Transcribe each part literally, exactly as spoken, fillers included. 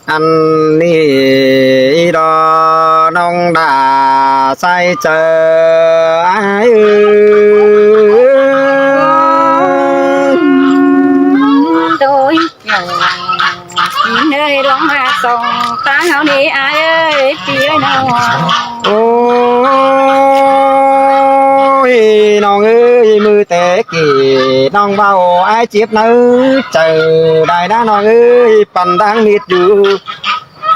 Ăn ꞌnị đó ꞌnọng đã sai ꞌchớ ai ơi. Tôi kiểu nhìn nơi đón hoa sông ta háo đi ai ơi, tí ơi nào. Ôi ꞌnọng ơi, ꞌmự té kỉ ꞌnọng ꞌvạu ai chếp nớ chaư đai đá ꞌnọng ơi, păn đang mịt dú.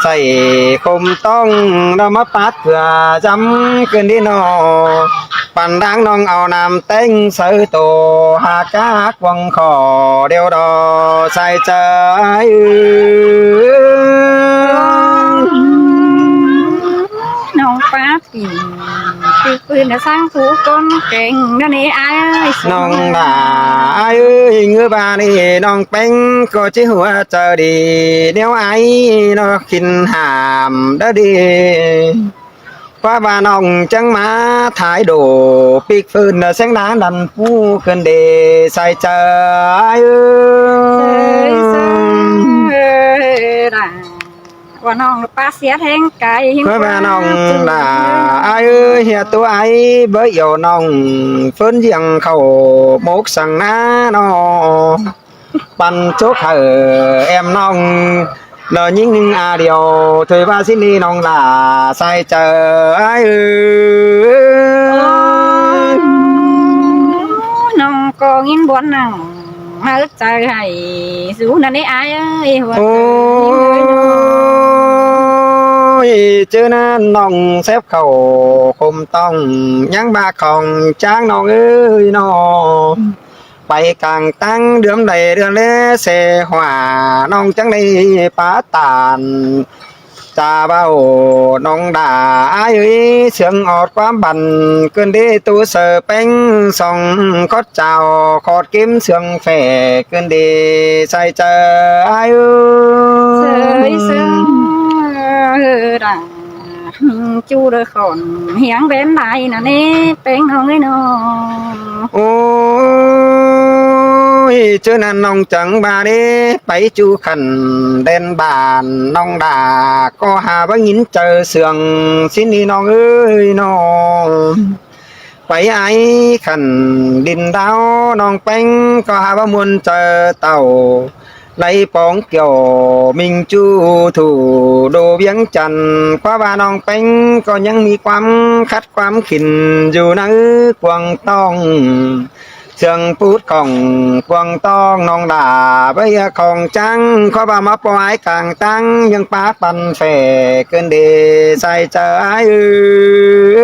Sai khôm ꞌtong đó ꞌmá pát ꞌcựa dăm ꞌcứn đi ꞌnọ. Păn đang ꞌnọng au ꞌnặm ꞌtếng sáư tô ha cá quăng khỏ điêu đó sai ꞌchớ ai ơi. ꞌNọng pát kỉ ꞌpứng ꞌpứng đã sáng phú con keng đó ꞌnị ai ơi. ꞌNọng đã ai ơi, ꞌngứ ꞌva ꞌnị ꞌnọng ꞌpéng ꞌcọ ꞌchí hua ꞌchớ đi ꞌnéo ai ꞌnọ khỉn hảm đó đi. ꞌQuá ꞌva ꞌnọng chắng ꞌmá thái độ ꞌpík phưn ꞌsướng đá đăn pú ꞌcứn đi sai ꞌchớ ai ơi. ꞌQuá ꞌnọng pá sia théng cai ꞌquá ꞌva ꞌnọng đã ai ơi, hia ꞌtố ai bới yổ ꞌnọng phớn diêng khảu mốc săng ná ꞌnọ. Păn chốc hảư em ꞌnọng ꞌnọ ꞌnhính ꞌnhính a điêu thôi ꞌva ꞌsịn đi ꞌnọng đã sai ꞌchớ ai ơi. ꞌNọng ꞌcọ ꞌnghín buôn nẳng máư chaư hảy dú ꞌnặn ꞌnị ai ơi. Ôi ꞌchớ ꞌnặn ꞌnọng sép khảu khôm ꞌtong ꞌnhắng ꞌva khong cháng ꞌnọng ơi ꞌnọ. Pay cang ꞌtáng đưm đảy đươn ꞌlé xe hỏa ꞌnọng chắng đảy pá tản. Ta ꞌvạu ꞌnọng đã ai ơi, sương ót ꞌquám băn ꞌcứn đi tu sơ ꞌpéng song khót chao khót kim sương phẻ ꞌcứn đi sai ꞌchớ ai ơi. Sới sương đẳng chu đơ khỏn hiếng bén lai ꞌnặn ꞌnị ꞌpéng ꞌnọng ơi ꞌnọ. Ôi ꞌchớ ꞌnặn ꞌnọng chắng ꞌva đi pay ꞌchu khăn đen bản ꞌnọng đã ꞌcọ ha ꞌva ꞌnghín chaư sương ꞌsịn đi ꞌnọng ơi ꞌnọ. Pay ai khăn đin đáo ꞌnọng ꞌpéng ꞌcọ ha ꞌva muôn chaư tảu. Đảy póng kiẻo ꞌminh ꞌchu thủ đô Viếng Chăn, ꞌquá ꞌva ꞌnọng ꞌpéng ꞌcọ ꞌnhắng ꞌmí ꞌquám khắt ꞌquám khỉn dú ꞌnớ cuông ꞌtong. Sương pút khỏng cuông ꞌtong ꞌnọng đã báu hia khỏng chắng, ꞌquá ꞌva ꞌmá ꞌpo ai cang ꞌtáng ꞌnhắng pá păn phẻ ꞌcứn đi sai ꞌchớ ai ơi.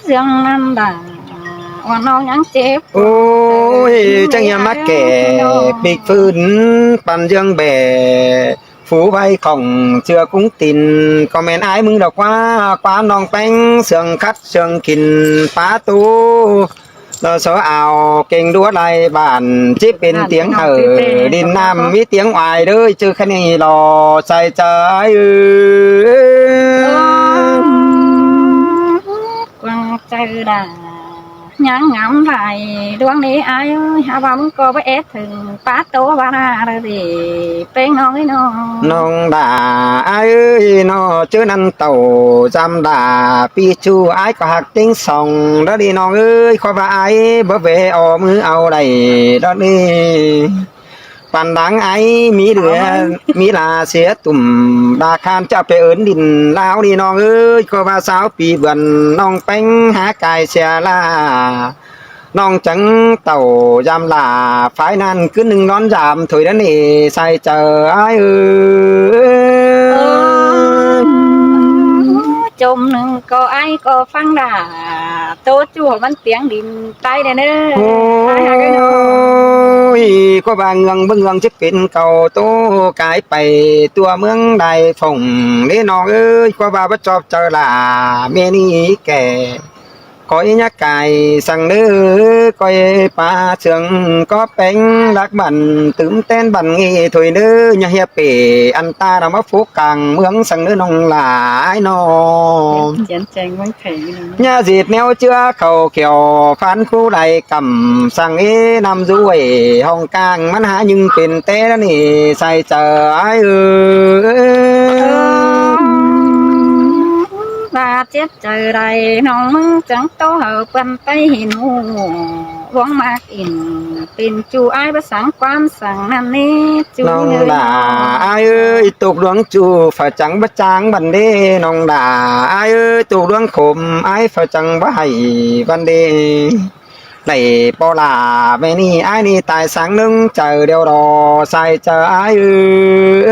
Sương ꞌnặn đã ꞌnọng ꞌnhắng chếp. Ôi chắng ꞌnhắng ꞌmá kẻ ꞌpík phưn păn ꞌdương bẻ. Phủ ꞌvạy khỏng ꞌchưa cúng tin, ꞌcọ ꞌmen ai ꞌmứng đaư ꞌquá, ꞌquám ꞌnọng ꞌpéng sương khắt sương khỉn pá tu. Lo só ao kêng đúa lai bản, chếp pên tiếng hảư đin ꞌnặm, ꞌmí tiếng oai đới ꞌchư khăn ꞌnị lo sai ꞌchớ ai ơi. Quăng chaư đà ꞌnhắng ngắm lai đuống ꞌnị ai ơi, ha ꞌva ꞌmứng ꞌcọ báu ép thửng pá tô ꞌva ꞌnạ đaư đi ꞌpéng ꞌnọng ơi ꞌnọ. ꞌNọng đã ai ơi ꞌnọ, ꞌchớ ꞌnặn tảu dăm đã ꞌpi ꞌchu ai ꞌcọ ꞌhặc ꞌtếng song đaư đi ꞌnọng ơi, ꞌquá ꞌva ai báu ꞌvế o ꞌmứ au đảy đaư đi. Păn đang ai ꞌmí đươn ꞌmí la sia tủm đa khan chảu pay ứn đin ꞌláo đi ꞌnọng ơi, ꞌcọ ꞌva sáo pi bươn ꞌnọng ꞌpéng hák cai sia la. ꞌNọng chắng tảu dăm lả phái ꞌnặn ꞌcứn ꞌnưng ꞌnón dăm thôi đaư ꞌnị sai ꞌchớ ai ơi. Chôm ꞌnưng ꞌcọ ai ꞌcọ ꞌphắng đa tô ꞌchu ꞌmắn tiếng đin tai đaư ꞌnớ. Ôi ꞌquá ꞌva ꞌngương báu ꞌngương chếp pên cau tô cai pay tua ꞌmướng Đài Phổng đế ꞌnọng ơi, ꞌquá ꞌva báu chóp chaư lả ꞌmen ꞌnị kẻ. khỏi nhá cai săng ꞌnớ, khỏi pá sương ꞌcọ ꞌpéng lác băn tứm ꞌtến băn ꞌnị thôi ꞌnớ, nhá hiếp pê ăn ta ꞌnạ ꞌmá phú cang ꞌmướng săng ꞌnớ ꞌnọng ꞌlạ ải ꞌnọ. Nhá ꞌdệt ꞌnéo ꞌchưa khảu khẻo phán phú lai căm săng ꞌnị ꞌnặm dú ꞌi hong cang ꞌmắn hák ꞌnhứng pên té ꞌnị sai chaư ải ới. ꞌVa chếp chaư lai ꞌnọng ꞌmứng chắng ꞌtố hảư ꞌpắn pay hên ꞌhụ ꞌluống ꞌmặc ỉn pên ꞌchu ải báu sáng ꞌquám săng ꞌnặn ꞌnị ꞌchu ꞌnọng ꞌlạ ải ới. Tốc ꞌluống ꞌchu pha chắng báu chang băn đê ꞌnọng ꞌlạ ải ới, tốc ꞌluống khôm ải pha chắng báu hảy băn đê. Đảy ꞌpo ꞌlạ ꞌmẹ ꞌnị ải ꞌnị tai sáng ꞌnưng chaư điêu đó sai chaư ải ới.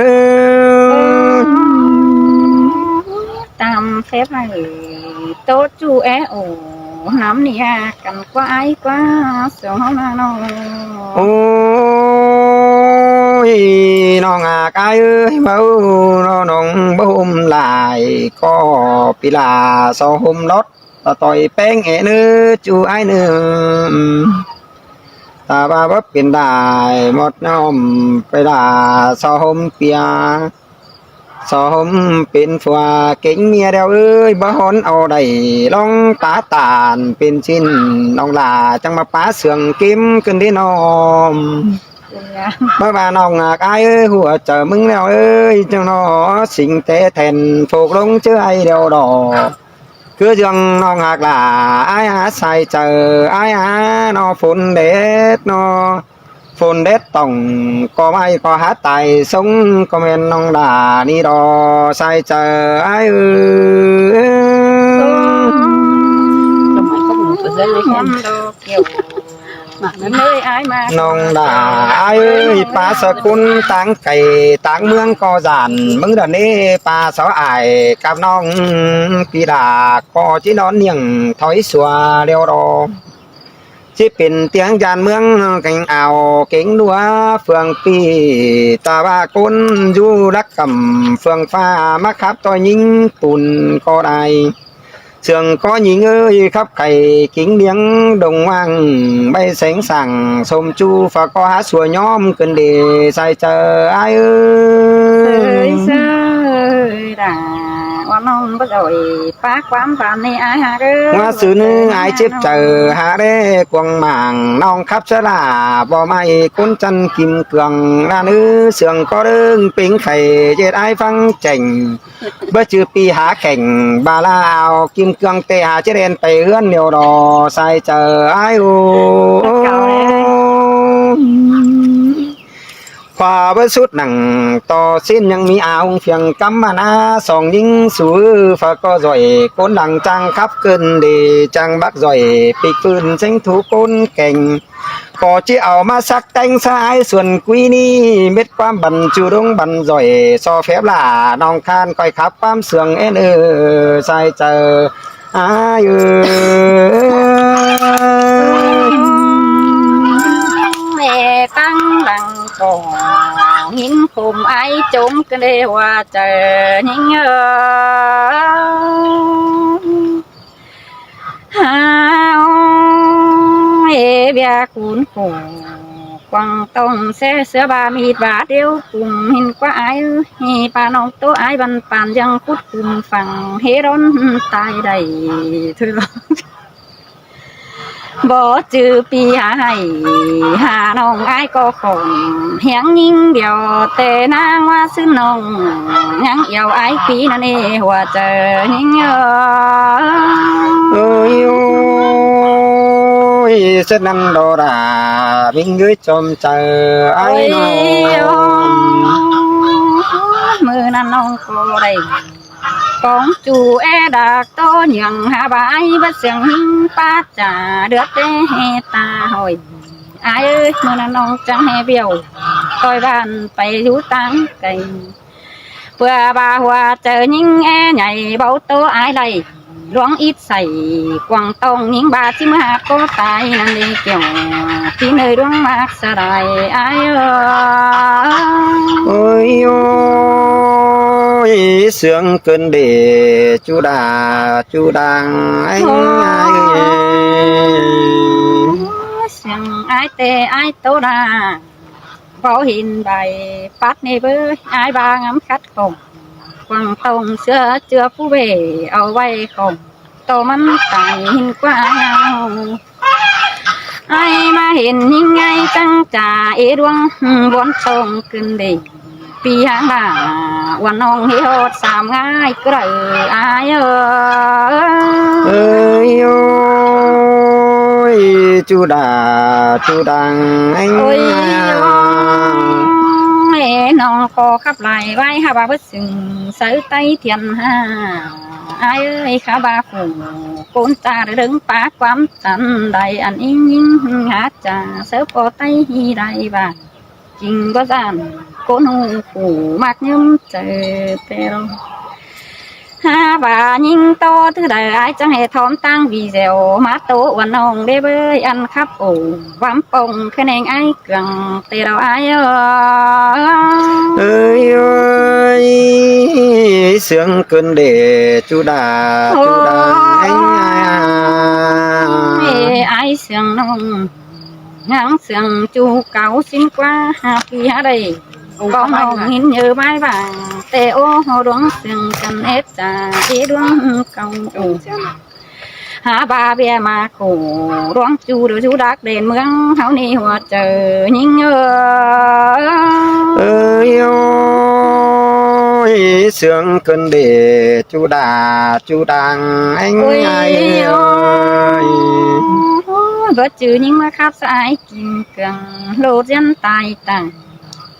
Tam phép ải ới, ꞌtố ꞌchu é ổ ꞌnắm ꞌnị a căn ꞌquá ải ꞌquá sương ꞌháu ꞌnạ ꞌnọng. Ôi ꞌnọng ác ải ới, báu ꞌnọng báu hôm lai ꞌcọ pi ꞌlạ so hôm lót ta ꞌtoi ꞌpéng é ꞌnớ ꞌchu ải ꞌnớ. Ta ꞌva báu pên lai ꞌmọt ꞌnọm pay ꞌlạ so hôm pia so hôm pên phua kéng ꞌmía điêu ới, báu hón au đảy ꞌlóng tá tản pên ꞌsịn ꞌnọng ꞌlạ chắng ꞌmá pá sương ꞌkêm ꞌcứn đê ꞌnọm. Báu ꞌva ꞌnọng ác ải ới, hua chaư ꞌmứng điêu ới, chắng ꞌnọ sính té then phốc ꞌlống ꞌchớ ải điêu đó. ꞌCứ ꞌdương ꞌnọng ác ꞌlạ ải a sai chaư ải a ꞌnọ phôn đét ꞌnọ. Phôn đét tỏng ꞌcọ ꞌmạy ꞌcọ hák tai sống ꞌcọ ꞌmen ꞌnọng ꞌlạ ꞌnị đó sai chaư ải ới. ꞌNọng ꞌlạ ải ới, pá sa ꞌcốn táng cay táng ꞌmướng ꞌcọ dản ꞌmứng đa ꞌnị, pá so ải cắp ꞌnọng pi ꞌlạ ꞌcọ ꞌchí đón ꞌniếng thói sua điêu đó. ꞌChí pên ꞌtiếng dản ꞌmướng kéng ao kéng ꞌlúa phường pi, ta ꞌva ꞌcốn dú lắc căm phường pha ꞌmá khắp ꞌtoi ꞌnhính pun ꞌcọ đai. Sương ꞌcọ ꞌnhính ới, khắp khay kính liếng đồng hoang bay sén sảng sôm ꞌchu pha ꞌcọ hák sua ꞌnhóm ꞌcứn đê sai chaư ải ới. Ơi ơi, đa ꞌva ꞌnọng báu doi pá ꞌquám phan ꞌnị ải hák ới. ꞌVa sư ꞌnưng ải chếp chaư hák đé cuông mảng ꞌnọng khắp ꞌchớ ꞌlạ báu ꞌmạy ꞌcốn chăn kim cương ꞌnặn ới, sương ꞌcọ ꞌlớng pính khay ꞌdệt ải ꞌphắng chẻng. Báu chứ pi hák khẻng ba ꞌla ao kim cương tê hák ꞌchớ đen pay ꞌhướn điêu đó sai chaư ải ới. Khua báu sút nẳng ꞌto ꞌsịn ꞌnhắng ꞌmí ao hung phiêng cắm ꞌmá ꞌná song ꞌnhính sú pha ꞌcọ doi ꞌcốn lăng chang khắp ꞌcứn đê chang bắc doi pik phưn seng thú ꞌcốn keng. ꞌCọ ꞌchí au ꞌmá sắc téng sa ải suôn ꞌquí ꞌnị mết ꞌquám băn ꞌchu đống băn doi so phép ꞌlạ ꞌnọng khan ꞌcoi khắp ꞌquám sương én ới sai chaư ải ới. Mẹ tăng lăng ꞌcọ ꞌnhính khôm ải chốm ꞌcứn đê hua chaư ꞌnhính ơi. Hao ê bia cún khổ quăng tông xe sứa ba mịt ba điêu cùng hin ꞌquá ải ơi. Hi ba ꞌnọng ꞌtố ải băn pan dăng cút cùng phẳng hế đón tai đảy thôi lo. Báu chứ pi hả hảy hả ꞌnọng ải ꞌcọ khỏng hiếng ꞌnhính điêu tê ꞌnáng ꞌva ꞌsứ ꞌnọng ꞌnhắng yau ải ꞌpi ꞌnặn ê hua chaư ꞌnhính ơi. Ơi ơi, ꞌsớ ꞌnặn đó đa ꞌmính ới chom chaư ải ꞌnọng. ꞌMự ꞌnặn ꞌnọng ꞌcọ đảy cóng ꞌchu é đak ꞌtố nhương hả bái bát siêng ꞌnhính pá chả đứa té ꞌhê ta hỏi. Ải ơi, ꞌmự ꞌnặn ꞌnọng chắng ꞌhê bẻo ꞌtoi ꞌván pay dú táng cay. ꞌPưa ba hua chaư ꞌnhính é nhảy báu ꞌtố ải đảy. Luống ít sảy quảng tông ꞌnhính ba ꞌchí ꞌmứ hạp ꞌcọ tai ꞌnặn đi kiểu ꞌchí nơi luống mạc sa đài ải ơi. Ôi ôi, Sương cơn để chú đà, chú đang anh ai. Sương ai tê ai tô đà. Bảo hin bài phát nê bơ ai ba ngắm khát khổng. Quảng tông xưa chưa phú về ở vay khổng. Tô mắn tài hin qua ai. Ai mà hin hin ai tăng trà ế đuông. Bốn tông cơn để. Pi hang đà, uan nong hi hot sam ngai cứ đợi ai ơi. Ơi ơi, chú đà, chú đang anh. Ôi à. Ơi, nong có khắp lại vai ha ba bất sừng sới tay thiền ha. Ai ơi, khá ba phủ, côn ta đứng phá quán tận đại ăn in in há trà sớ po tay hi đại vàng. Chính bó dạn, cô nụ phủ mạc nhâm trời tèo. Ha, và nhìn tô thứ đời ai chẳng hề thóm tăng vì dẻo, má tô uốn nông đê bơi ăn khắp ổ, vắm pông khơi neng ai cường tê đầu ai ơi. Ơi ơi, sướng cơn để chú đà, chú đà, anh ai à. Ê, ai sướng nông. Ngáng sương chu cáo xin qua ha pi ha đây. Có hồng hin nhớ mái vàng. Tê ô hồ đuống sương cần ép trà. Ý đuống cầu ủ. Há ba bia mà khổ. Đuống chu đuổi chu đắc đèn mương. Háo ni hùa chờ nhính ơ. Ơi ơi, sương cơn để chu đà chu đang anh ai ơi. Bớt chữ nhính mà khắp sa ai. Kim cương lô diễn tài tặng.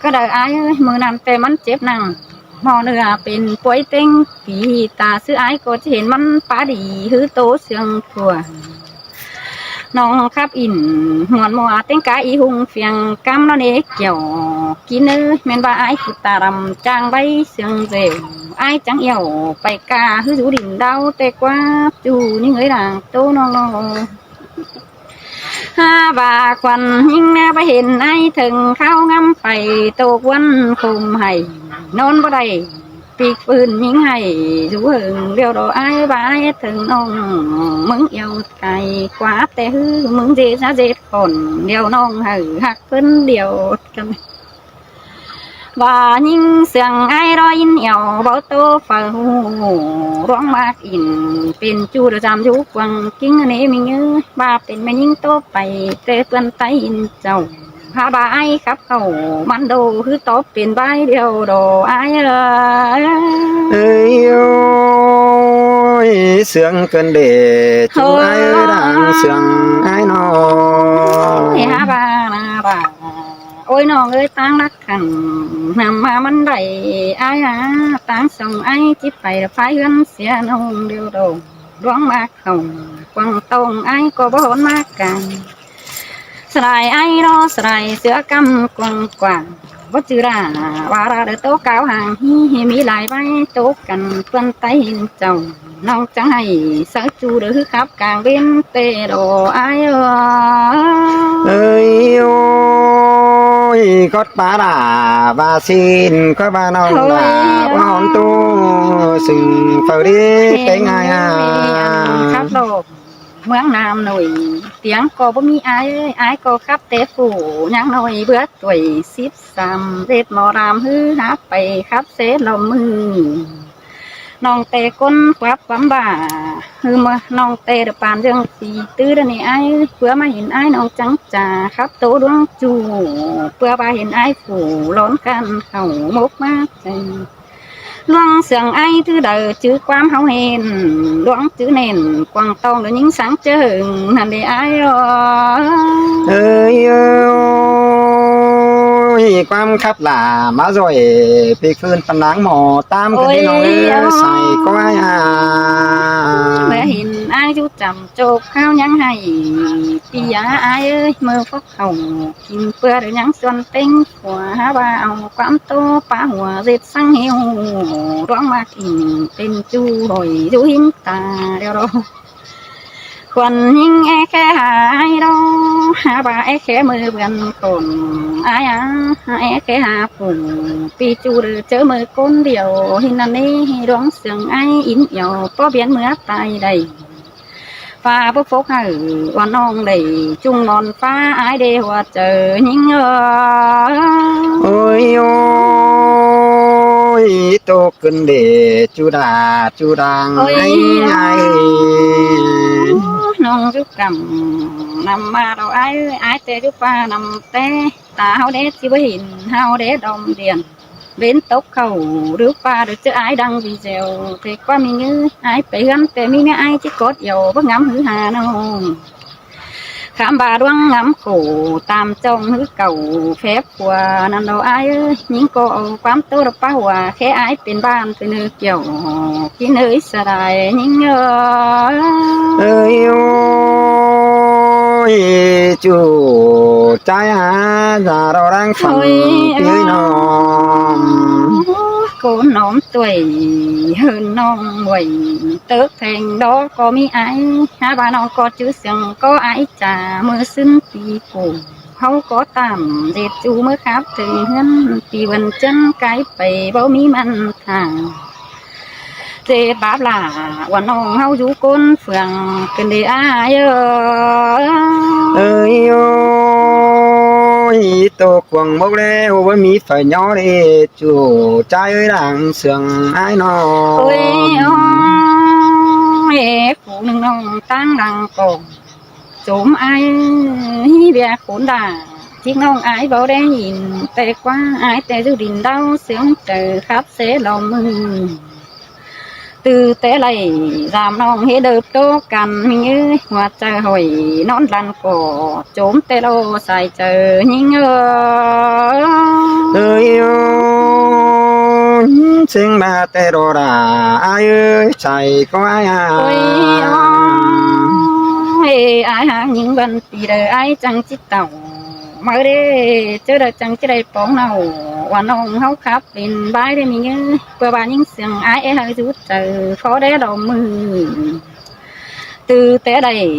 Có đời ai ơi, mưa năm tê mắn chếp nặng. Mò nửa pên puối tênh. Kì ta sư ai có chỉ hên mắn phá đi hứ tố sương thua. Nong khắp in, muôn mùa tênh cá ý hung phiêng cắm nó nế kiểu. Kì nơ, men ba ai cứ ta rằm trang bay sương rêu. Ai chẳng yêu, phải ca hứ rú đỉnh đau tê quá. Chú những người đang tố nong nong. Ha, và khuôn nhính nè, bà hên ai thừng kháo ngắm phải tô quân khùm hầy. Nôn bà đẩy, bịt phưn nhính hầy, rú hừng điều đó ai, bà ai thừng nông, mứng yêu cày quá tê hư, mứng dê giá dê khổn, điều nông hầy, hạc phưn điều. Và nhính sương ai đó in eo bao tô phở hù, ruang mạc in, pên chu đồ giam chú quang kính nê mình nhớ, ba pên mẹ nhính tô pày, tê tuần tay in chầu. Há ba ai khắp khẩu, mắn đồ hứ tó pên bái điều đồ ai ơi. Ơi ơi, sương cơn để, chú ai đang sương ai nó. Ôi, há ba, na ba. Ôi, nong ơi, tang đắc khăn, nằm mà mắn đẩy ai hả, tang sông ai, chip phải phái hươn xìa nông điều đồ, đuống mạc khổng, quăng tông ai, có bó hôn mạc cài. Sài ai đó, sài sữa căm quăng quảng, bó chữ ra, và ra đỡ tố cáo hàng, hi, hi, mỹ lại vai, tố cằn, tuân tay hình chồng. Nong chắng hầy, sớ chu đớ hứ khắp cang bên tê đồ ai ơ. Ơi ơi, cót pá đả, ba xin, cót ba nong đả, ba hòn tu, sừng phở đi, téng ai à. Khắp đồ, mương Nam nổi, tiếng cô bố mi ai, ai cô khắp tế phủ, nhang nổi bữa tuổi, ship sam, rết mò ram hứ háp, pay khắp xế lò mư. Nong tê cốn quáp quắm bà, hư mà nong tê đờ pàn dươn pì tứ đa nê ai, bứa mà hên ai nong chắng chả khắp tố đuống chu, bứa bà hên ai phủ lón căn khẩu mốc mát. Luông sương ai thứ đờ chứ quám háo hên, luông chứ nền quảng tông đờ nhính sáng chớ hừng, hẳn đê ai ơ. Ơi ơi, quám khắp là má rồi, pì phưn păn nắng mò, tam cái đi nong ơi, ơi, sai có ai à. Mẹ hên ai chú chăm chộp khao nhắn hay, pì á ai ơi, mơ phốc khẩu, kim pưa đứa nhắn xuân tênh, của há ba ao quám tô, pá hùa dệt sáng hiu, đuống mạc in, tên chu hỏi, dụ hín ta, đeo đo. Khuôn ꞌnhính é khé ha ải đó, ha ꞌva é khé ꞌmự bươn khôn, ải a, é khé ha phủ, ꞌpi ꞌchu đu ꞌchớ ꞌmự ꞌcốn điêu, hin ꞌnặn ꞌnị ꞌluống siêng ải ín yau, ꞌpó piến ꞌmưa tai đảy. ꞌPhạ báu phốc hảư ꞌva ꞌnọng đảy, ꞌchung mon ꞌphạ ải đé hua chaư ꞌnhính ơi. Ôi ôi, tô cơn đế chu đa chu đang. Ôi ải ơi. ꞌNọng dú căm ꞌnặm ꞌmá đaư ải, ải té dú ꞌphạ ꞌnặm té, ta ꞌháu đé ꞌchí báu hin, ꞌháu đé đom điên. Bến tốc khảu đu ꞌphạ đu ꞌchớ ải đang video, té ꞌquá ꞌmí ꞌngứ ải pay ꞌhướn, té ꞌmí ꞌngứ ải ꞌchí cốt yau báu ngắm hứ ha ꞌnọng. Khám ꞌva ꞌluống ngắm khổ, tam ꞌchong hứ cảu phép ꞌhua ꞌnặn đaư ải ơi, ꞌnhính ꞌcọ au ꞌquám ꞌtố đaư ꞌpá hua, khé ải pên ꞌvan pên ꞌnư kiẻo, kin ơi sa đai ꞌnhính ơi. Ơi ôi, chu ꞌchái ha, da đo đang phẳng. Ôi ꞌpi ơi. ꞌNọng ꞌcốn ꞌnọm tuổi hơn ꞌnọng muối, tớc theng đó ꞌcọ ꞌmí ải, ha ꞌva ꞌnọng ꞌcọ chứ siêng ꞌcọ ải chả ꞌmự sứn ꞌpi củ. ꞌHáu ꞌcọ tảm ꞌdệt ꞌchu ꞌmớ khắp theng ꞌhướn, ꞌpi bươn chén cái pay báu ꞌmí ꞌmắn thả. Dệt báp lả ꞌva ꞌnọng ꞌháu dú ꞌcốn phường, cơn đế ải ơi. Ơi ôi, tô cuông mốc đé, hô báu ꞌmí phải nhó đế, chu ꞌchái ơi đang siêng ải ꞌnọng. Ôi ôi, phủ ꞌnưng ꞌnọng ꞌtáng đang cỏng. Chốm ải hí ꞌviạk khốn đả, ꞌchí ꞌnọng ải báu đé hin, té ꞌquá ải té dú đin đau, siêng chaư khắp xế lo ꞌmự. Từ té đảy, dăm ꞌnọng hế đớp ꞌtố căn, ꞌmí ơi, hua chaư hỏi ꞌnón lăn ꞌcọ, chốm té lo sai chaư ꞌnhính ơi. Ơi ôi, siêng ꞌmá té đo đa ải ơi, sai ꞌcọ ải a. Ôi ôi, ải háng ꞌnhính bươn ꞌpi đaư ải chắng ꞌchí tảu. ꞌMự đé, ꞌchớ đaư chắng ꞌchí đảy póng ꞌnọng, ꞌva ꞌnọng ꞌháu khắp pên bái đé ꞌmí ꞌngứ, ꞌpưa ꞌva ꞌnhính siêng ải é hảư dú chaư, khó đé đo ꞌmự. Từ té đảy,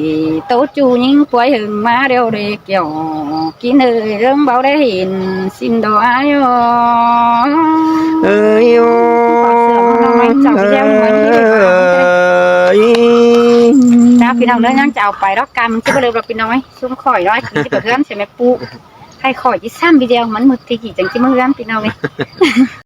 tố ꞌchu ꞌnhính puối hưng ꞌmá điêu đế kiẻo, kin ơi ꞌlớng báu đé hin, xin đo ải ơi. Ơi ôi. Chào ꞌpi ꞌnọng ꞌnớ, ꞌnhắng chảu pay đó căn, ꞌchí báu ꞌlợp ꞌpi ꞌnọng ơi. ꞌSúm khỏi đó ꞌchí báu ꞌhướn, ꞌchí ꞌmé pu. Hay khỏi ꞌchí ꞌsăm video mắn ꞌmự ꞌtí kỉ chắng ꞌchí ꞌmá ꞌhướn ꞌpi ꞌnọng ơi.